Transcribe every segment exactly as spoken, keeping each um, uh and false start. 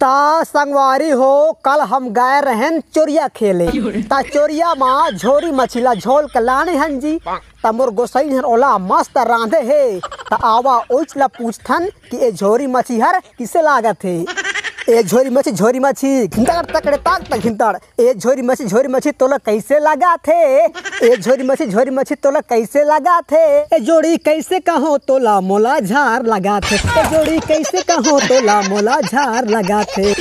ता संगवारी हो, कल हम गए रहेन चोरिया खेले। ता चोरिया मा झोरी मछली ला झोल के लाने हन जी। ता मोर गोसई हर ओला मस्त रांधे हे। ता आवा ओइच ला पूछथन कि ए झोरी मछली हर किसे लागत हे। ए झोरी मछली, झोरी मछली, घिंतड़ तकड़े ताक तक घिंतड़। ए झोरी मछली, झोरी मछली, तोला कइसे लागत हे? ए झोरी मछली, झोरी मछली, तोला कइसे लागत हे? ए जोड़ी कइसे कहो तोला मोला झार लागत हे? ए जोड़ी कइसे कहो तोला मोला झार लागत हे?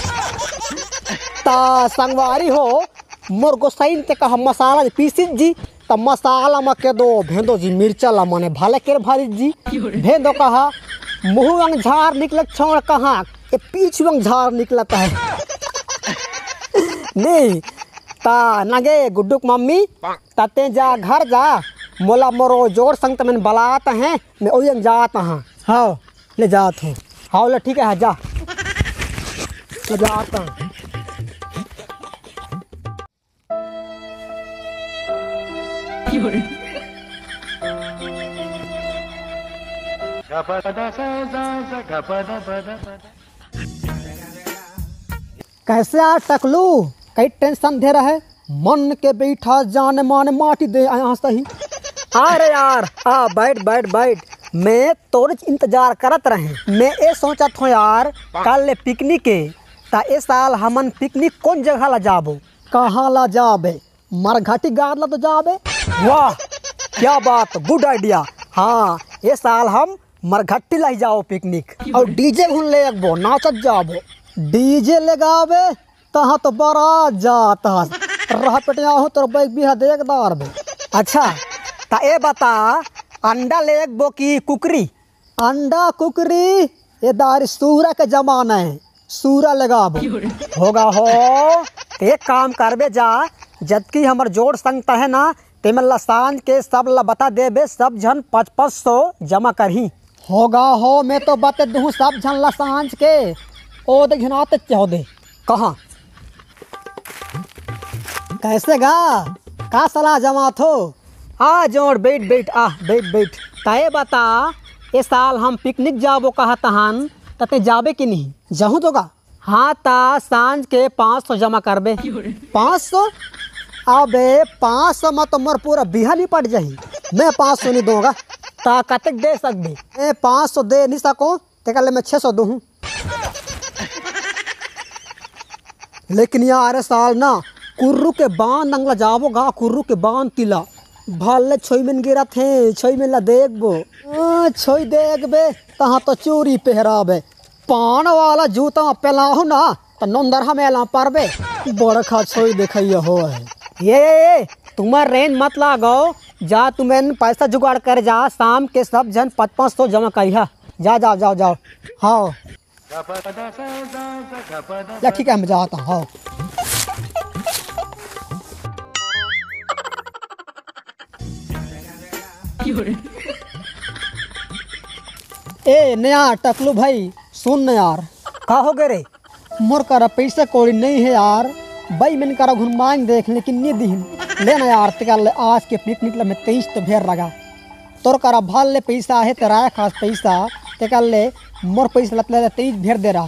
ता संगवारी हो, मोर गोसाइन ते कहा मसाला पीसिस जी, त मसाला म के दो भेंदो जी मिर्चा ला मने भाले केर भारिस जी। भेंदो कहा मुहु अंग झार निकलत छोड़ कहा ए पीछू अंग झार निकलत हे। नहीं, ता नगे गुड्डू के मम्मी, ता ते जा घर जा, मोला मोरो जोड़ संग तमन बलात हे, मैं ओही अंग जात हां। हाव, ले जात हूं। हाव, ले ठीक हे, जा। ले जात हूं। कैसे यार टकलू, कई टेंशन दे रहे, मन के बैठा जान मान माटी दे आया सही। अरे यार, आ बैठ, बैठ, बैठ, मैं तोर इंतजार करत रहे। मैं ए सोचत हूं यार, कल ले पिकनिक हे, ता ए साल हमन पिकनिक कोन जगह ला जाबो? कहां ला जाबे? मरघटी गाड़ ला तो जाबे। वाह, क्या बात, गुड आइडिया। हां, ए साल हम मरघट्टी ला ही जाओ पिकनिक। अउ डीजे घुन ले अकबो, नाचत जाबो। डीजे ले गाबे, तहां तो बरात जात हस। रह पेटिया हूं, तोर बैग बिहा देख दार बे। अच्छा, ता ए बता, अंडा ले अकबो कि कुकरी? अंडा कुकरी, ए दारी सूरा के जमाना हे, सूरा लगाबो। होगा हो, ते एक काम करबे जा, जतकी हमर जोड़ संग तहे ना, तेमन ला सांझ के सब ला बता देबे, सब झन पाँच पाँच सौ जमा करही। होगा हो, मैं तो बते दूं सब झन ला सांझ के। ओ दे घिनाते हो दे। कहां? कैसे गा? का सलाह जमात हो? आ जोड़, बैठ, बैठ, आ, बैठ, बैठ। तय बता, ए साल हम पिकनिक जाबो कहत हन, त ते जाबे कि नहीं? जहूं तो गा। हां, ता सांझ के पाँच सौ जमा करबे। पाँच सौ? अबे, पाँच सौ म तो मोर पूरा बिहा निपट जाही। मैं पाँच सौ नहीं दूंगा। ता कतेक दे सकबे? ए, पाँच सौ दे नहीं सको, तेकर ले मैं छह सौ दूहूं। लेकिन यार, ए साल ना, कुर्रू के बांध अंगला जाबो गा, कुर्रू के बांध तिला। भले छोई मन गिरत हे, छोई मन ला देखबो। आ, छोई देखबे, तहां तो चूरी पहराबे। पान वाला जूता पेलाहू ना, त नोंदरहा मेला परबे। बड़खा छोई देखइया हो हे। ये, ये, ये, तुम्हर रेंज मत लागो। जा, तुमन पैसा जुगाड़ कर जा, शाम के सब झन पाँच पाँच सौ जमा करिहा। जा, जाओ, जाओ, जाओ। हां। ले, ठीक हे, मैं जात हूं, हां। ए, नया टकलू भाई, सुन न यार। का हो गे रे? मोर करा पैसा कौड़ी नहीं हे यार, बई मन करा घुन मांग देख, लेकिन नहीं दिहिन। ले न यार, तेकर ले आज के पिकनिक ला मैं तेईस तो भेर लगा। तोर करा भल ले पैसा हे, तेरा खास पैसा, तेकर ले मोर पैसा लत ले तेईस भेर दे रहा।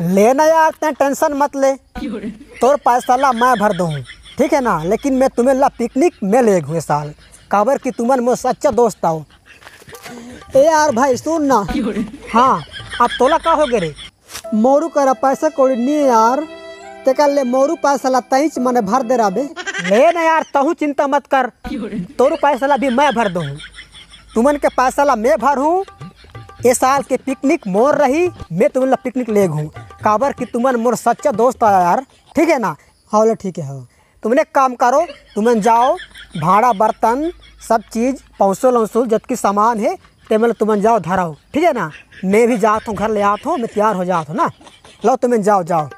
ले ना यार, तैं टेंशन मत ले, तोर पैसा ला मैं भर दूहूं, ठीक हे ना? लेकिन मैं तुमन ला पिकनिक में लेगहूं ए साल, काबर कि तुमन मोर सच्चा दोस्त आव। ए यार भाई, सुन ना। हां, अब तोला का हो गे रे? मोरू करा पैसा कौड़ी नी हे यार, तेकर ले मोरू पैसा ला तईच मने भर दे रहा बे। ले ना यार, तहूं चिंता मत कर, तोरू पैसा ला भी मैं भर दूहूं। तुमन के पैसा ला मैं भरहूं। ए साल के पिकनिक मोर रही, मैं तुमन ला पिकनिक लेगहूं, काबर कि तुमन मोर सच्चा दोस्त आव यार, ठीक हे ना? हां, ले ठीक हे, हां। तुमन एक काम करो, तुमन जाओ, भांड़ा बर्तन, सब चीज, पौंसुल औंसुल, जतकी सामान हे, तेमन तुमन जाओ धराओ, ठीक हे ना? मैं भी जात हूं, घर ले आत हूं, मैं तैयार हो जात हूं ना। लो, तुमन जाओ, जाओ,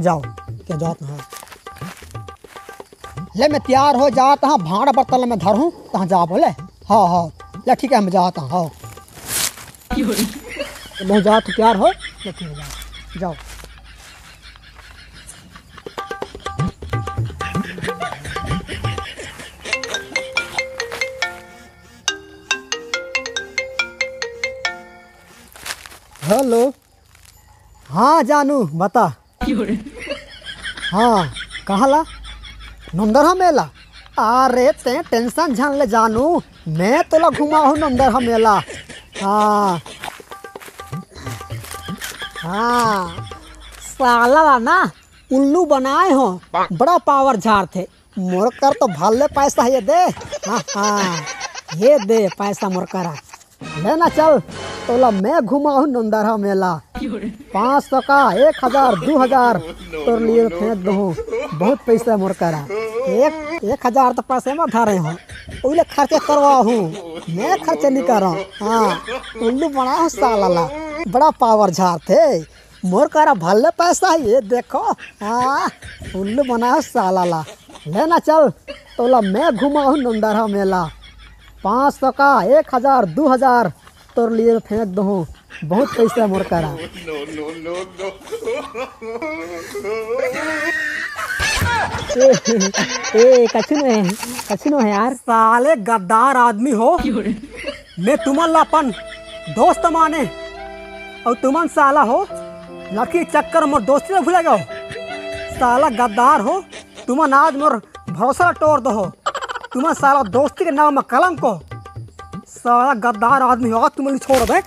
जाओ। क्या जात हूं? ले, मैं तैयार हो जात हूं, भांड़ा बर्तन ले मैं धरहूं, तहां जाबो ले। हां, हां, ले, ठीक हे, मैं जात हूं, हां। मैं जात हूं, तैयार हो, ले, ठीक हे, जाओ, जाओ। हेलो। हां जानू, बता। हाँ, कहाँ ला? नोंदरहा मेला। अरे, तें टेंशन झन ले जानू, मैं तोला घुमाहूँ नोंदरहा मेला। हाँ, हाँ, साला ला ना उल्लू बनाए हो, बड़ा पावर झारथे। मोर कर तो भल्ले पैसा हे, ये दे। हाँ, हाँ, ये दे पैसा मोर करा। ले ना चल, तोला मैं घुमाहूँ नोंदरहा मेला। पाँच सौ का, एक हजार, दू हजार तोर लिए फेंक दूँ। बहुत पैसा मोर करा। एक, एक हजार तो पैसे में धरे हो, ओइले खर्चे करवाहूँ, मैं खर्चे नहीं करा। हाँ, उल्लू बनाए हो साला ला, बड़ा पावर झारथे। मोर करा भल्ले पैसा हे, ये देखो। हाँ, उल्लू बनाए हो साला ला। ले ना चल, तोला मैं घुमाहूँ नोंदरहा मेला। पाँच सौ का, एक हजार, दू हजार तोर लिए फेंक दूँ। बहुत पैसा मोर करा। ए, ए, कछु नो हे, कछु नो हे यार। साले गद्दार आदमी हो। मैं तुमन ला अपन दोस्त माने, अउ तुमन साला हो लड़की चक्कर मोर दोस्ती ला भुला गयो। साला गद्दार हो, तुमन आज मोर भरोसा ला तोड़ दो हो। तुमन साला दोस्ती के नाम में कलंक हो। साला गद्दार आदमी हो, तुमन छोड़ दे।